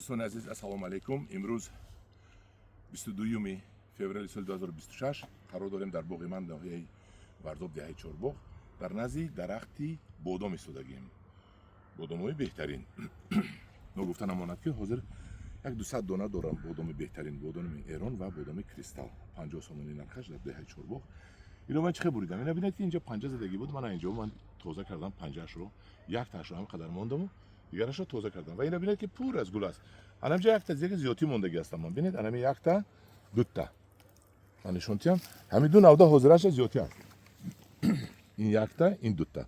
Дӯстони азиз, ассалому алайкум. Имрӯз 22 феврали соли 2026 қарор дорем дар боғи ман, ноҳияи Варзоб, деҳаи Чорбоғ, дар назди дарахти бодом истодагием. Бодомҳои беҳтарин. Ногуфта намонад, ки ҳозир як 200 дона дорам бодоми беҳтарин, бодоми Эрон ва бодоми Кристалл, 50 сомонӣ нархаш дар деҳаи Чорбоғ. Ино ман чӣ хел буридам? Ина бинед, ки инҷа панҷа задагӣ буд. Мана инҷо ман тоза кардам панҷаашро, яктаашро ҳам қадар мондаму дигарашро тоза кардам. Ва ина бинед, ки пур аз гул аст. Анамҷа якта зеги зиёдтӣ мондагӣ астам ман. Бинед, анами якта, дута ман нишон тиҳам. Ҳамин ду навда ҳозираша зиёдтӣ аст. Ин якта, ин дута.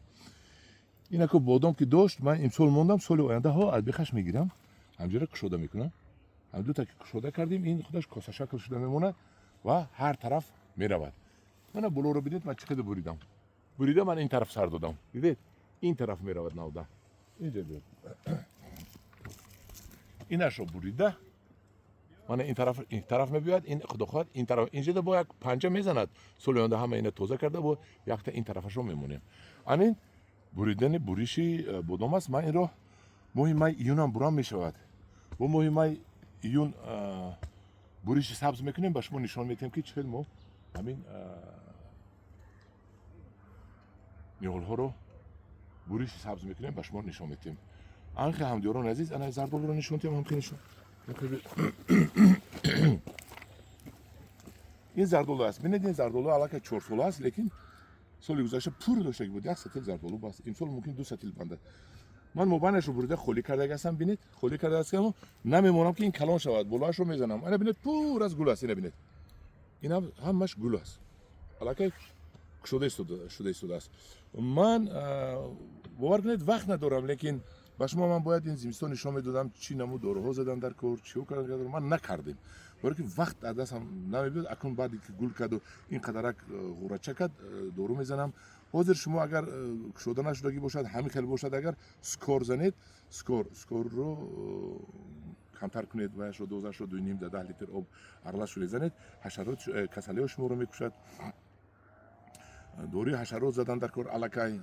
Инако бодом ки дошт, ман имсол мондам, соли оянда ҳо аз бехаш мегирам, ҳамҷора кушода мекунам. Ҳам дута ки кушода кардем, ин худаш косашакл шуда мемонад ва ҳар тараф меравад. Мана болоро бинед, ман чӣ қадар буридам. Бурида, ман ин тараф сар додам, дидед, ин тараф меравад навда. Инҷа биёд, инашро бурида, мана ин тараф, ин тараф мебиёяд. Ин, худо хоҳад, ин тараф инҷода бо як панҷа мезанад. Соли оянда ҳама ина тоза карда, бо якта ин тарафашро мемонем. Анин буридани буриши бодом аст. Ман инро моҳи май, июнам бурам мешавад. Бо моҳи май, июн буриши сабз мекунем, ба шумо нишон медиҳем, ки чӣ хел мо ҳамин ниҳолҳоро буриши сабз мекунем, ба шумо нишон медиҳем. Анхе, ҳамдиёрони азиз, ана зардолуро нишон диҳем. Ҳамхе нишон. Ин зардолу аст, бинед, ин зардолу аллакай 4 сола аст, лекин соли гузашта пур доштаги буд, як сатил зардолу баст. Имсол мумкин ду сатил бандад. Ман мобайнашро бурида, холӣ кардаги ҳастам. Бинед, холӣ карда астам, намемонам, ки ин калон шавад, болоашро мезанам. Ана бинед, пур аз гул аст. Ина бинед, ин ҳамаш гул аст, аллакай кушода шуда истодааст. Ман, бовар кунед, вақт надорам, лекин ба шумо ман бояд ин зимистон нишон медодам, чӣ намуд доруҳо задан дар кор, чиҳо кардан. Ман накардем, барое ки вақт аз дастам намебиёд. Акнун баъде ки гул карду ин қадарак ғурача кард, дору мезанам. Ҳозир шумо агар кушода нашудагӣ бошад, ҳамин хел бошад, агар Скор занед, Скор, Скорро камтар кунед ваяшро, дозашро, 2,5 да 10 литр об аралаш шуда занед, ҳашарот, касалиҳо шуморо мекушад. Доруи ҳашарот задан дар кор, аллакай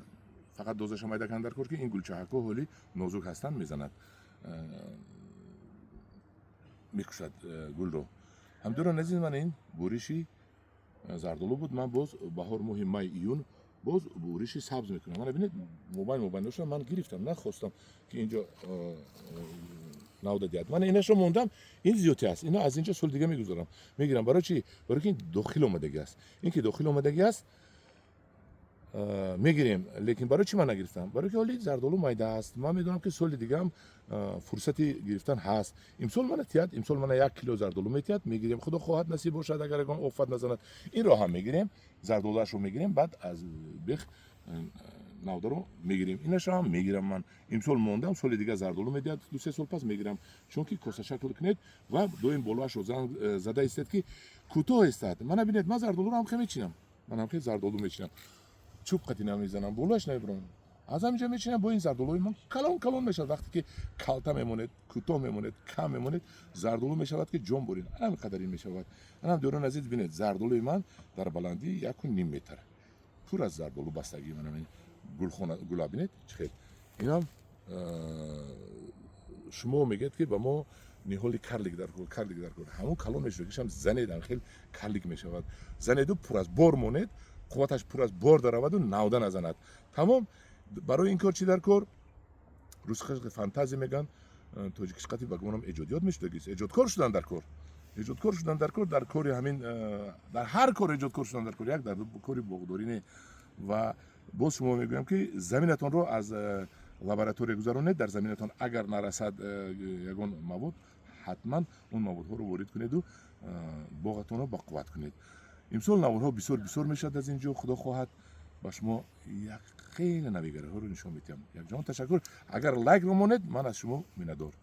фақат дозаша майда кардан дар кор, ки ин гулчаҳакҳо ҳоли нозук ҳастанд, мезанад, мекушад гулро. Ҳамдиёрони азиз, ман ин буриши зардолу буд. Ман боз баҳор, моҳи май, июн боз буриши сабз мекунам. Мана бинед, мобайн мобайноша ман гирифтам, нахостам, ки инҷо навда диҳад. Ман инашро мондам, ин зиёдтӣ аст. Ино аз инҷо соли дига мегузорам, мегирам. Барои чи? Барои ки ин дохил омадагӣ аст. Ин ки дохил омадагӣ аст, мегирем. Лекин барои чӣ ман нагирифтам? Барои ки ҳоли зардолу майда аст. Ман медонам, ки соли дигаам фурсати гирифтан ҳаст. Имсол мана тиҳад, имсол мана 1 кило зардолу метиҳад, мегирем, худо хоҳад, насиб бошад, агар ягон офат назанад, инро ҳам мегирем, зардолуашро мегирем, баъд аз бех навдаро мегирем. Инашро ҳам мегирам. Ман имсол мондам, соли дига зардолу медиҳад, 2-3 сол пас мегирам, чунки косашакл кунед ва доим болоашро зада истед, ки кӯтоҳ истад. Мана бинед, ман зардолуро ҳам мечинам, ман ҳам зардолу мечинам, чӯб қатӣ намезанам, болоаш намебурам, аз ҳаминҷо мечинам. Бо ин зардолуи ман калон калон мешавад. Вақте ки калта мемонед, кӯтоҳ мемонед, кам мемонед, зардолу мешавад, ки ҷон бурин. Ҳамин қадар ин мешавад. Анам, дӯрони азиз, бинед, зардолуи ман дар баландии 1,5 метр пур аз зардолу бастагӣ. Манам гулхона, гула бинед, чӣ хел. Инам шумо мегӯед, ки ба мо ниҳоли карлик дар кор, карлик дар кор. Ҳамон калон мешавад, занед, хел карлик мешавад. Занеду пур аз бор монед, қувваташ пур аз бор дараваду навда назанад, тамом. Барои ин кор чӣ дар кор? Русха фантазия мегӯянд, тоҷикиш қати ба гумонам эҷодиёт мешудагист. Эҷодкор шудан дар кор, эҷодкор шудан дар кор, дар кори ҳамин, дар ҳар кор эҷодкор шудан дар кор, як дар кори боғдорӣ не. Ва боз шумо мегӯям, ки заминатонро аз лаборатория гузаронед. Дар заминатон агар нарасад ягон мавод, ҳатман он маводҳоро ворид кунеду боғатонро бақувват кунед. Имсол наворҳо бисёр бисёр мешавад аз ин ҷо. Худо хоҳад, ба шумо як хеле навигариҳоро нишон медиҳам. Якҷаҳон ташаккур. Агар лайк монед, ман аз шумо миннатдор.